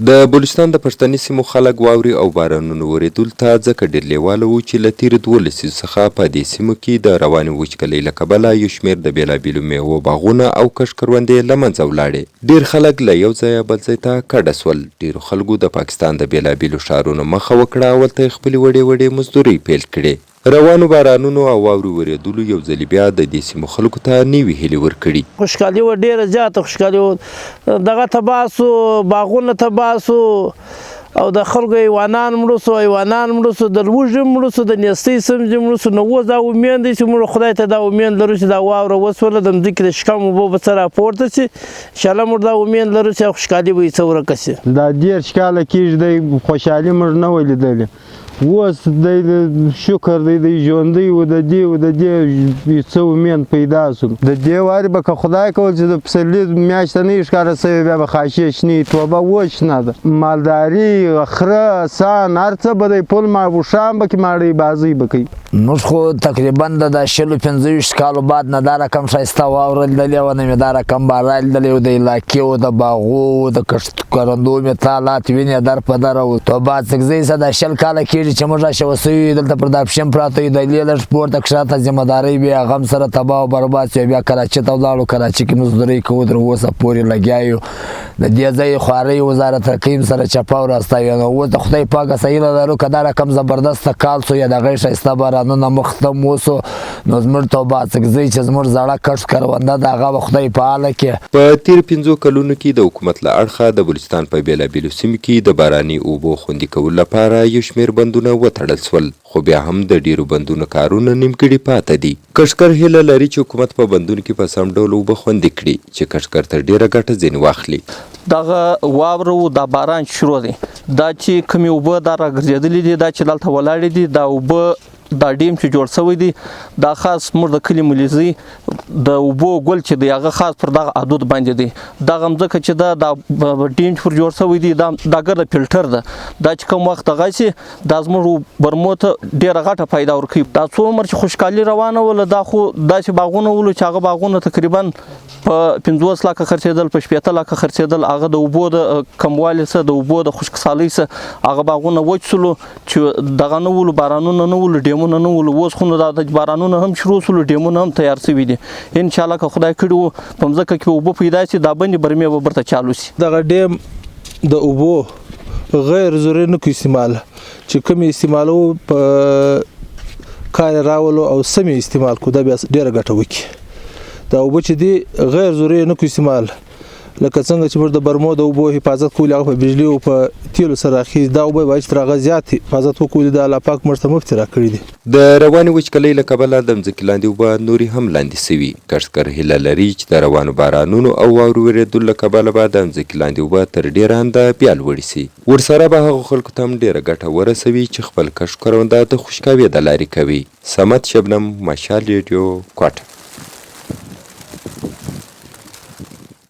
د بلوچستان د پښتني سیمو خلک واورې او بارانونو ورېدلو ته ځکه ډېر لېواله وو چې له تېرو دوو لسیزو څخه په دې سیمو کې د روانې وچکلۍ له کبله یو شمېر د بېلابېلو مېوو باغونه او کښت کروندې له منځه ولاړې. ډېر خلک له یو ځایه بل ځای ته کډه شول. ډېرو خلکو د پاکستان د بېلابېلو ښارونو مخه وکړه او هلته یې خپلې وړې وړې مزدورۍ پیل کړې. روانو بارانونو او واورې ورېدلو یو ځلې بیا د دې سیمو خلکو ته نوې هیلې ورکړي. خوشحالي وه، ډېره زیاته خوشحالي وه. دغه تباه شو، باغونه تباه شو او د خلکو حیوانان مړه شو، حیوانان مړه شو، د لوږې هم مړه شو، د نیستۍ سمځې مړه شو. نو اوس دا امید دی چې موږ خدای ته دا امید لرو چې دا واوره وشوله، د مځکې د شکم اوبه به څه راپورته شي. انشاءالله موږ دا امید لرو چې خوشحالي به یې څه ورکه شي. دا 30 کاله کېږي دی خوشحالي موږ نه وه لیدلې. اوس دی شکر دی دی ژوندی و د دې و د دې څه امید پیدا شو. د دې وارې به که خدای کول چې د پسرلي میاشت نه وي ښکاره شوې، بیا به خاشې شنې توبه وشنه ده. مالداري، خره، اسان، هر څه به دی پل ما اوښان به کې ماړۍ بازۍ به کوي. موږ خو تقریبا د دا شلو 25 کالو بعد نه دا رقم ښایسته واوره لیدلې وه، نه مې دا رقم باران لیدلی و. د علاقې و د باغو و د کښت کروندو مې تالات وینې در په در و. توبه اڅکزۍ څه دا 20 کاله کېږي چې موږ راشه وسوي یو، دلته پر دا پښیم پراته یو. د لې لږ پورته کښته ذمه دارۍ بیا غم سره تباه او برباد شو. بیا کراچي ته ولاړو، کراچي کې مزدورۍ کوو، تر اوسه پورې لګیا یو. د دې ځای خوارۍ وزارت رقیم سره چپه او راسته یو. نو اوس د خدای پاکه هیله لرو که دا رقم زبردسته کال سو یا دغه ښایسته بارانونه مختم وسو، نو زموږ توبه اڅکزۍ چې زموږ زړه کښت کرونده ده، هغه به خدای په حاله کې. په تېرو 5 کلونو کې د حکومت له اړخه د بلوچستان په بېلابېلو سیمو کې د باراني اوبو خوندي کولو لپاره یو شمېر بندونه وتړل شول، خو بیا هم د ډېرو بندونو کارونه نیمګړي پاته دي. کښتکر هیله لري چې حکومت په بندونو کې په سم ډول اوبه خوندي کړي چې کښتکر تر ډېره ګټه ځینې واخلي. دغه واوره و دا باران چې شروع دی، دا چې کومې اوبه دا راګرځېدلې دي، دا چې دلته ولاړې دي، دا اوبه دا ډیم چې جوړ شوی دی، دا خاص موږ د کلي ملیزي د اوبو ګل چې دی هغه خاص پر دغه عدود باندې دی. دغه مځکه چې ده، دا ډیم چې پر جوړ شوی دی، دا ګرده فلټر ده. دا چې کوم وخت دغه شي، دا زموږ برمو ته ډېره غټه فایده ورکوي. دا څو عمر چې خوشحالي روانه وله، دا خو داسې باغونه ولو چې هغه باغونه تقریبا په 50 لکه خرڅېدل، په 60 لکه خرڅېدل. هغه د اوبو د کموالي څخه، د اوبو د خشکسالۍ څخه هغه باغونه وچ شولو چې دغه نه ولو، بارانونه نه ولو، ډیمونه نه ولو. اوس خو نو دا د بارانونه هم شروع شولو، ډیمونه هم تیار شوي دي. انشاءالله که خدای کړي وو په مځکه کې به اوبه پیدا شي، دا بندې برمې به بیرته چالو شي. دغه ډیم د اوبو غیر ضروري نه کو استعمال، چې کوم یې استعمالو په کار یې راولو او سم یې استعمال کو، دا بیا ډېره ګټه وکړي. دا اوبه چې دي غیر ضروري نه کو استعمال، لکه څنګه چې موږ د برمو د اوبو حفاظت کولې، هغه په بجلی او په تیلو سره راخیږي. دا اوبه باید چې تر هغه زیات حفاظت وکړو، دا الله پاک موږ ته مفتې راکړي دي. د روانې وچکالۍ له کبله د مځکې لاندې اوبه نورې هم لاندې شوي. کښتکر هیله لري چې د روانو بارانونو او واورو ورېدلو له کبله به د مځکې لاندې اوبه تر ډېره انده بیا لوړې شي. ورسره به هغو خلکو ته هم ډېره ګټه ورسوي چې خپل کښت کرونده د خشکاوې د لارې کوي. صمد شبنم، مشال ریډیو، کوټه.